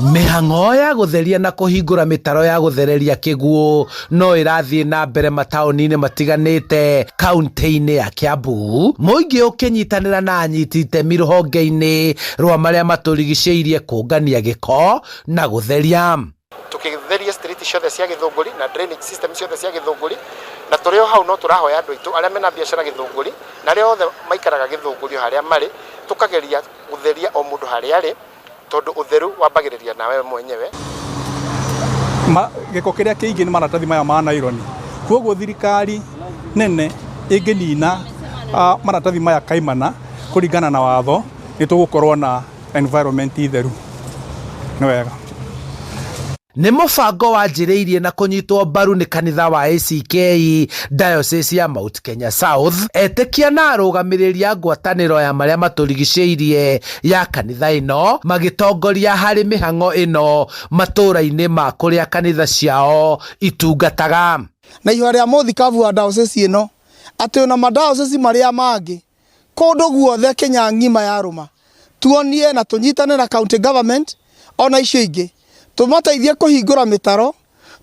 Mĩhang'o ya gũtheria na kũhingũra mĩtaro ya gũthereria kĩguũ no ĩrathiĩ na mbere mataũni-inĩ matiganĩte kaunti-inĩ ya Kiambu, mũingĩ ũkĩnyitanĩra na anyiti itemi rũhonge-inĩ rwa marĩa matũrigicĩirie kũngania gĩko na gũtheria. Tũkĩtheria street ciothe cia Gĩthũngũri na drainage system ciothe cia Gĩthũngũri, na tũrĩ o hau no tũrahoya andũ aitũ arĩa mena biacara Gĩthũngũri na arĩa othe maikaraga Gĩthũngũri o harĩa marĩ, tũkageria gũtheria o mũndũ harĩa arĩ, tondũ ũtheru wambagĩrĩria nawe mwenyewe. Gĩko kĩrĩa kĩingĩ nĩ maratathi maya ma naironi. Kwoguo thirikari nene ĩngĩnina maratathi maya kaimana kũringana na watho, nĩ tũgũkorwo na environment theru. Nĩ wega. Nĩ mũbango wanjĩrĩirie na kũnyitwo mbaru nĩ kanitha wa ACK Diocese ya Mount Kenya South, etĩkia na arũgamĩrĩri a ngwatanĩro ya marĩa matũrigicĩirie ya kanitha ĩno magĩtongoria harĩ mĩhang'o ĩno matũũra-inĩ ma kũrĩa kanitha ciao itungataga. Na ihoya rĩa mũthikabu wa diocese ĩno atĩ ona madiocese marĩa mangĩ kũndũ guothe Kenya ng'ima yarũma tuonie na tũnyitane na county government ona icio ingĩ tũmateithie kũhingũra mĩtaro,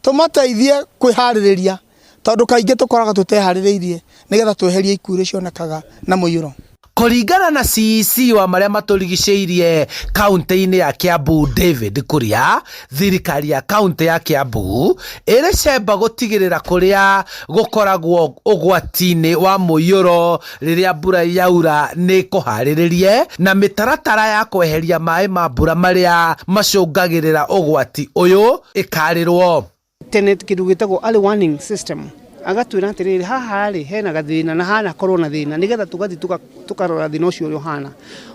tũmateithie kwĩharĩrĩria tondũ kaingĩ tũkoragwo tũteharĩrĩirie nĩgetha tweherie ikuũ iria cionekaga na mũiyũro. Kũringana na CEC wa marĩa matũrigicĩirie kaunti-inĩ ya Kiambu David Kuria, thirikari ya kaunti ya Kiambu ĩrĩ cemba gũtigĩrĩra kũrĩa gũkoragwo ũgwati-inĩ wa mũiyũro rĩrĩa mbura yaura nĩ kũharĩrĩrie na mĩtaratara ya kweheria maĩ ma mbura marĩa macũngagĩrĩra ũgwati ũyũ ĩkarĩrwo. Tene kĩndũ gĩtagwo early warning system, agatwĩra atĩrĩrĩ, haha rĩ hena gathĩna na hana korwo na thĩna, nĩgetha tũgathiĩ tũkarora thĩna ũcio ũrĩa ũhana.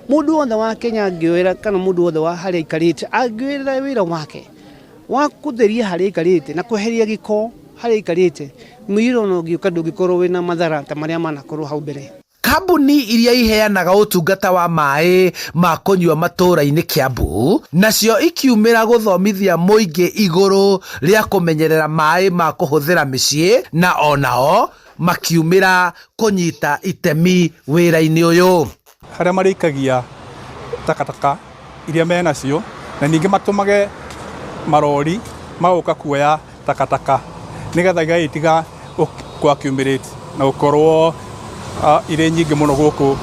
Mũndũ wothe wa Kenya angĩoera, kana mũndũ wothe wa harĩa aikarĩte angĩoerera wĩra wake wa kũtheria harĩa aikarĩte na kweheria gĩko harĩa aikarĩte, mũiyũro ona ũngĩũka ndũngĩkorwo wĩna mathara ta marĩa manakorwo hau mbere. Kambuni iria iheanaga ũtungata wa maĩ ma kũnyua matũũra-inĩ Kiambu nacio ikiumĩra gũthomithia mũingĩ igũrũ rĩa kũmenyerera maĩ ma kũhũthĩra mĩciĩ na onao makiumĩra kũnyita itemi wĩra-inĩ ũyũ. Harĩa marĩikagia takataka iria menacio, na ningĩ matũmage marori magoka kuoya takataka nĩgetha igagĩtiga kũ accumulate na gũkorwo irĩ nyingĩ mũno gũkũ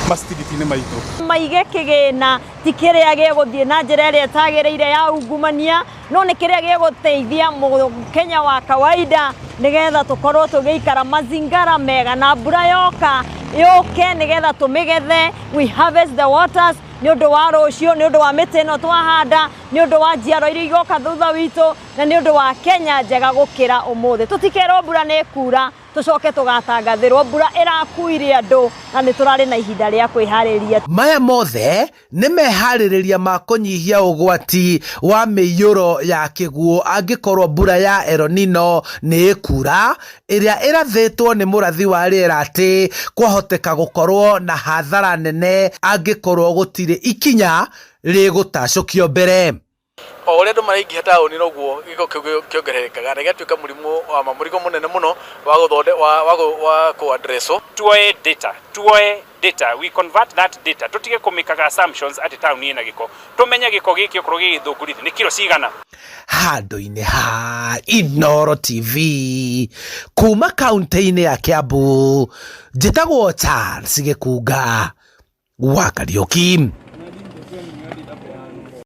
macitiriti-inĩ maitũ. Maige kĩgĩna ti kĩrĩa gĩgũthiĩ na njĩra ĩrĩa ĩtagĩrĩire ya ungumania, no nĩ kĩrĩa gĩgũteithia Mũkenya wa kawaida nĩgetha tũkorwo tũgĩikara mazingara mega, na mbura yoka yũke nĩgetha tũmĩgethe, we harvest the waters nĩ ũndũ wa rũciũ, nĩ ũndũ wa mĩtĩ ĩno twahanda, nĩ ũndũ wa njiaro iria igoka thutha witũ, na nĩ ũndũ wa Kenya njega gũkĩra ũmũthĩ. Tũtikerwo mbura nĩ ĩkura tũcoke tũgatangathĩrwo mbura ĩrakuire andũ, na nĩ tũrarĩ na ihinda rĩa kwĩharĩria. Maya mothe nĩ meharĩrĩria ma kũnyihia ũgwati wa mĩiyũro ya kĩguũ angĩkorwo mbura ya El Nino nĩ ĩkura, ĩrĩa ĩrathĩtwo nĩ mũrathi wa rĩera atĩ kwahoteka gũkorwo na hathara nene angĩkorwo gũtirĩ ikinya rĩgũtacũkio mbere. O ũrĩa andũ maraingĩha taũni noguo gĩko kĩu kĩongererekaga na gĩgatuĩka mũrimũ wa mũrigo mũnene mũno wa gũthonde wa wa wa kũ address. Tuoe data, tuoe data, we convert that data, tũtige kũmĩkaga assumptions atĩ taũni ĩna gĩko, tũmenye gĩko gĩkĩ okorwo gĩgĩthũngũrite nĩ kiro cigana. Handũ-inĩ ha Inooro TV kuma kaunti-inĩ ya Kiambu, njĩtagwo Charles Gĩkunga wa Kariũki.